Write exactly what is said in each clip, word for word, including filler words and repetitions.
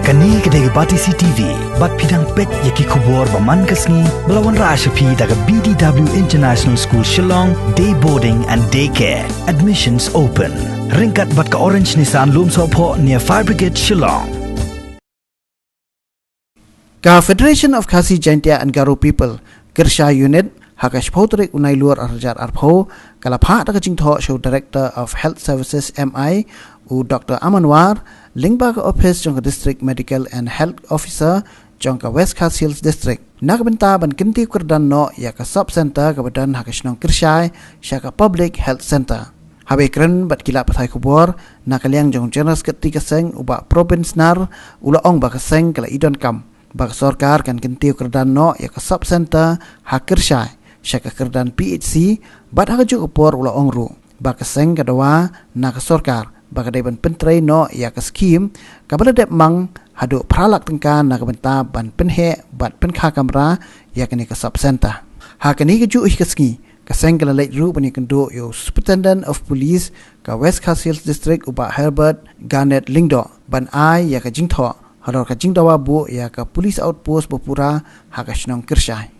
Kane ka dei ka Batesi T V, bad phi dang peit ïa ki khubor ba man ka sngi, ba la wanrah sha phi da ka B D W International School Shillong, Day Boarding and Day Care. Admissions open. Ryngkat bad ka Orange Nissan Lumsohphoh near Fire Brigade Shillong. Ka Federation of Khasi Jaintia and Garo People, Kyrshai Unit, ha ka shiphew tarik u Nailur ar hajar arphew, ka la phah da ka jingthoh sha u Director of Health Services M I, u Doctor Aman War, lyngba ka office jong ka District Medical and Health Officer jong ka West Khasi Hills District, na ka bynta ban kyntiew kyrdan noh ïa ka sub center kaba don ha ka shnong Kyrshai sha ka Public Health Center. Haba kren bad ki lad pathai khubor, na ka liang jong General Secretary ka seng u Bah Probin Snar, u la ong ba ka seng ka la i donkam ba ka sorkar kan kyntiew kyrdan noh ïa ka sub center ha Kyrshai sha ka kyrdan P H C, bad ha kajuh ka por u la ong ruh ba ka seng ka dawa na ka sorkar ba ka dei ban pyntrei noh ïa ka skhim kaba la dep mang haduh phra lak tyngka na ka bynta ban pynheh bad pynkha kamra ïa kane ka sub center. Ha kane kajuh hi ka sngi, ka seng ka la leit ruh ban ïakynduh ïa u Superintendent of Police ka West Khasi Hills District u Bah Herbert Garnet Lyngdoh ban ai ïa ka jingthoh halor ka jingdawa buh ïa ka police outpost ba pura ha ka shnong Kyrshai.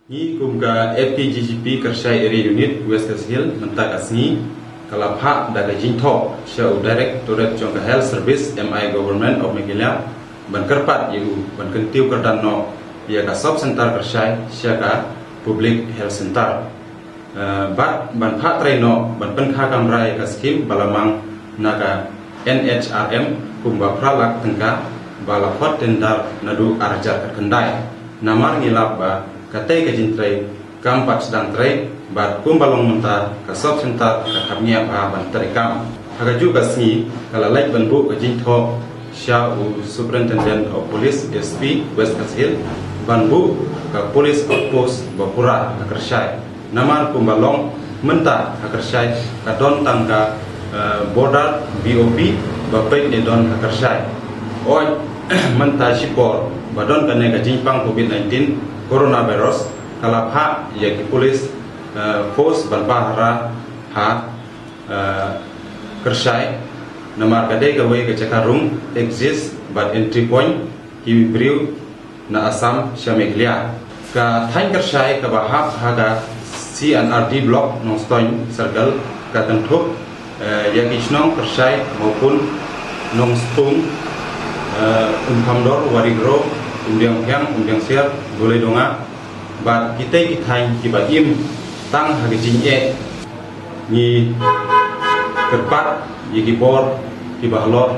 Ngi kum ka F K G G P Kyrshai Area Unit West Khasi Hills mynta ka sngi ka la phah da ka jingthoh sha u Directorate jong ka Health Service M I Government of Meghalaya ban kyrpad ïa u ban kyntiew kyrdan noh ïa ka sub center Kyrshai sha ka Public Health Center. Eh, bad ban phah trei noh ban pynkha kamra ïa ka skhim ba la mang na ka N H R M kumba phra lak tyngka ba la khot tender naduh ar hajar khatkhyndai. Namar ngi lap ba katei ka jingtrei kam pat sdang trei bad kumba long mynta ka sub center ka khapngiah bha ban trei kam. Ha kajuh ka sngi ka la leit ban buh ka jingthoh sha u Superintendent of Police, S P, West Khasi Hills ban buh ka police outpost ba pura ha Kyrshai. Namar kumba long mynta ha Kyrshai ka don tang ka, eh, border B O P ba peit ne don ha Kyrshai. Oi mynta shipor ba don kane ka jingpang covid nineteen coronavirus ka la phah ïa ki police, eh, force ban pahara ha, eh, Kyrshai. Namar ka dei kawei ka jaka rung exit bad entry point ki briew na Assam sha Meghalaya. Ka thaiñ Kyrshai kaba hap ha ka C and R D Block Nongstoiñ Circle ka kynthup, eh, ïa ki shnong Kyrshai, Mawpun, Nongspung, eh, Umkhamdor, Warigrow, Umdiangphiang, Umdiangsiar, Dulai Donga, bad kitei ki thaiñ kiba im tang ha ka jingeh. Ngi kyrpad ïa ki bor kiba halor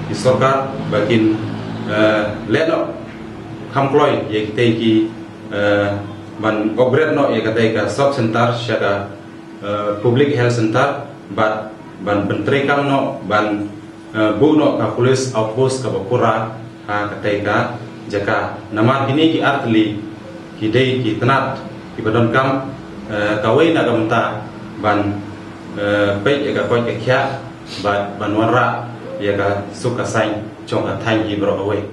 ki sorkar ba kin, eh, leh noh kham kloi ïa kitei ki, eh, ban upgrade noh ïa katei ka sub center sha ka, eh, public health center bad ban pyntreikam noh ban, eh, buh noh ka police outpost kaba pura ha katei ka jaka. Namar kine ki artylli ki dei ki tnat kiba donkam, eh, kawei na ka bynta ban, eh, peit ïa ka koit ka khiah bad ban wanrah ïa ka suk ka saiñ jong ka thaiñ hi baroh kawei.